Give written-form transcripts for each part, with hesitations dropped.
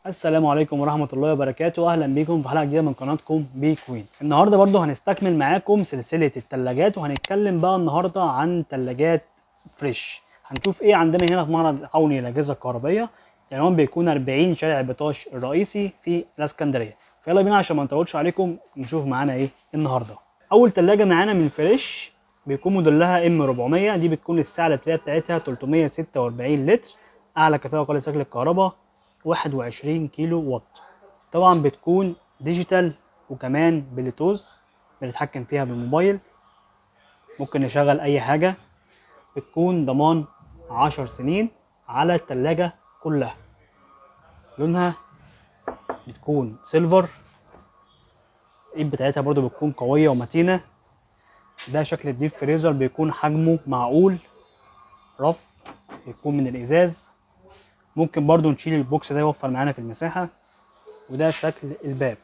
السلام عليكم ورحمة الله وبركاته. أهلا بيكم في حلقة جديدة من قناتكم بي كوين. النهاردة برضو هنستكمل معاكم سلسلة التلاجات، وهنتكلم بقى النهاردة عن تلاجات فريش. هنشوف ايه عندنا هنا في معرض عوني للأجهزة الكهربائية. العنوان بيكون 40 شارع البطاش الرئيسي في الاسكندرية. فيلا بينا عشان ما نطولش عليكم نشوف معانا ايه النهاردة. أول تلاجة معانا من فريش بيكون موديلها M 400، دي بتكون السعة الإطلاقية بتاعتها 346 لتر، أعلى كفاءة وقلة سلك الكهرباء 21 كيلو وات. طبعا بتكون digital وكمان بلوتوث بنتحكم فيها بالموبايل، ممكن نشغل اي حاجة. بتكون ضمان 10 سنين على التلاجة كلها. لونها بتكون silver، الايد بتاعتها برضو بتكون قوية ومتينة. ده شكل ال deep freezer، بيكون حجمه معقول، رف بيكون من الازاز، ممكن برضو نشيل ال box ده يوفر معانا في المساحة. وده شكل الباب،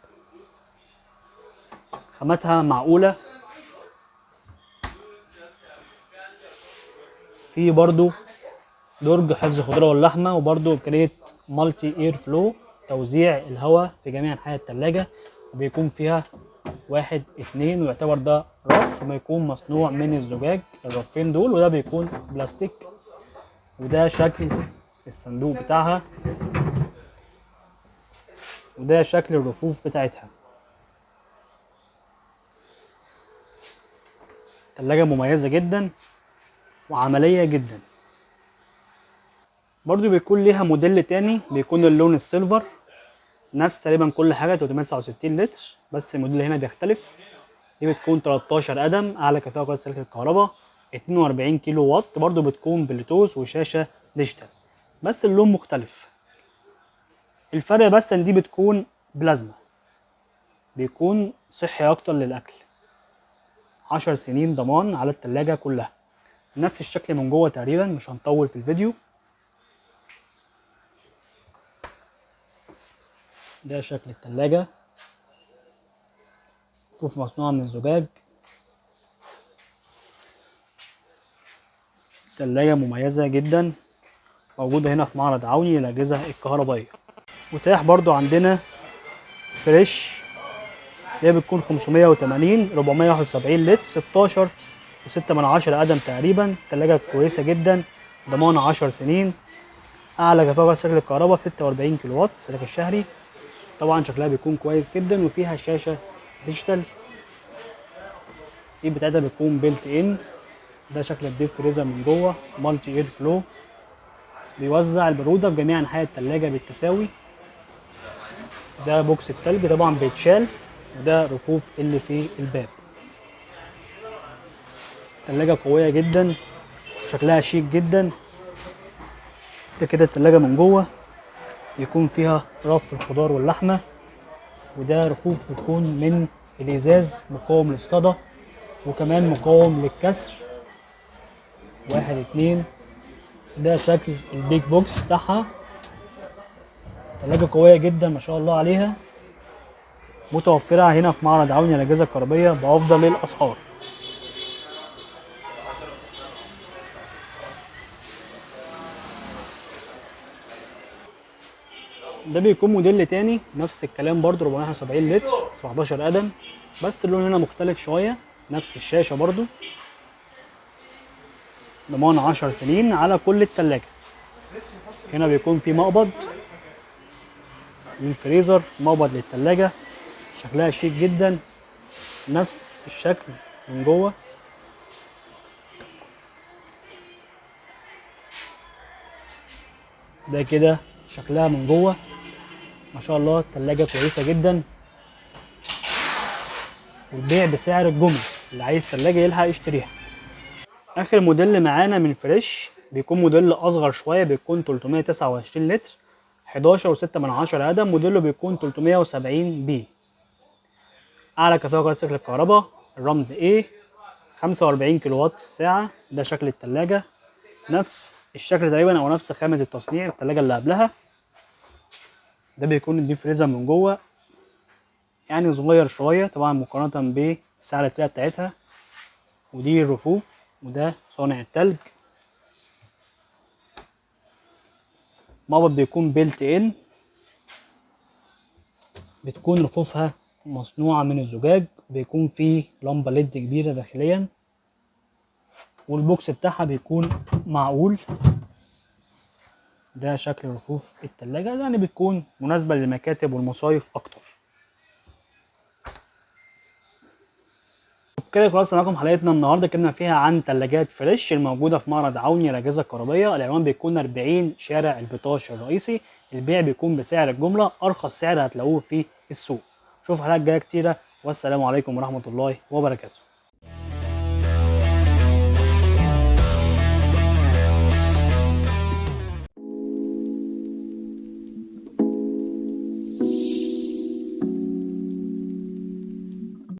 خامتها معقولة. في برضو درج حفظ الخضرة واللحمة، وبرضو إمكانية multi air flow توزيع الهواء في جميع أنحاء التلاجة، وبيكون فيها 1 2، ويعتبر ده رف ما يكون مصنوع من الزجاج الرفين دول، وده بيكون بلاستيك. وده شكل الصندوق بتاعها، وده شكل الرفوف بتاعتها. تلاجة مميزة جدا وعملية جدا. برضو بيكون ليها موديل تاني بيكون اللون السيلفر، نفس تقريبا كل حاجة، 369 لتر، بس الموديل هنا بيختلف. دي بتكون 13 قدم، أعلى كفاءة قوة سلك الكهرباء 42 كيلو وات، برضو بتكون بلوتوث وشاشة digital، بس اللون مختلف. الفرق بس ان دي بتكون بلازما، بيكون صحي اكتر للاكل. 10 سنين ضمان على التلاجة كلها. نفس الشكل من جوه تقريبا، مش هنطول في الفيديو. ده شكل التلاجة، شوف مصنوعة من الزجاج. تلاجة مميزة جدا، موجودة هنا في معرض عوني للأجهزة الكهربائية. متاح برضو عندنا فريش، اللي هي بتكون 580، 471 لتر، 16.6 قدم تقريبا. تلاجة كويسة جدا، ضمان 10 سنين، أعلى كفاءة سلك الكهرباء 46 كيلو وات سلك الشهري. طبعا شكلها بيكون كويس جدا، وفيها شاشة digital. دي بتاعتها بتكون built in. ده شكل ال deep freezer من جوه، multi air flow، بيوزع البرودة في جميع أنحاء التلاجة بالتساوي. ده box التلج طبعا بيتشال، وده رفوف اللي في الباب. تلاجة قوية جدا، شكلها شيك جدا. ده كده التلاجة من جوه، يكون فيها رف الخضار واللحمة، وده رفوف بتكون من الإزاز، مقاوم للصدى وكمان مقاوم للكسر. 1 2. ده شكل ال big box بتاعها. تلاجة قوية جدا ما شاء الله عليها، متوفرة هنا في معرض عوني للأجهزة الكهربائية بأفضل الأسعار. ده بيكون موديل تاني نفس الكلام برضو، 471 لتر، 17 قدم، بس اللون هنا مختلف شوية، نفس الشاشة برضو، ضمان 10 سنين على كل التلاجة. هنا بيكون في مقبض للفريزر، مقبض للتلاجة، شكلها شيك جدا، نفس الشكل من جوه. ده كده شكلها من جوه، ما شاء الله التلاجة كويسة جدا، والبيع بسعر الجملة، اللي عايز تلاجة يلحق يشتريها. آخر موديل معانا من فريش بيكون موديل أصغر شوية، بيكون 329 لتر، 11.6 قدم، موديله بيكون 370 بي، أعلى كفاءة قوة سلك الكهرباء، الرمز A، 45 كيلو وات في الساعة. ده شكل التلاجة، نفس الشكل تقريبا أو نفس خامة التصنيع التلاجة اللي قبلها. ده بيكون الديب فريزر من جوه، صغير شوية طبعا مقارنة بالسعة الإطلاقية بتاعتها. ودي الرفوف، وده صانع التلج. مقبض بيكون built in، بتكون رفوفها مصنوعة من الزجاج، بيكون فيه لمبة LED كبيرة داخليا، وال box بتاعها بيكون معقول. ده شكل رفوف التلاجة، يعني بتكون مناسبة للمكاتب والمصايف اكتر. كده خلاص معاكم حلقتنا النهارده، اتكلمنا فيها عن ثلاجات فريش الموجودة في معرض عوني الاجهزة الكهربائية. العنوان بيكون 40 شارع البطاش الرئيسي. البيع بيكون بسعر الجملة، ارخص سعر هتلاقوه في السوق. شوف حلقات جاية كتيرة، والسلام عليكم ورحمة الله وبركاته.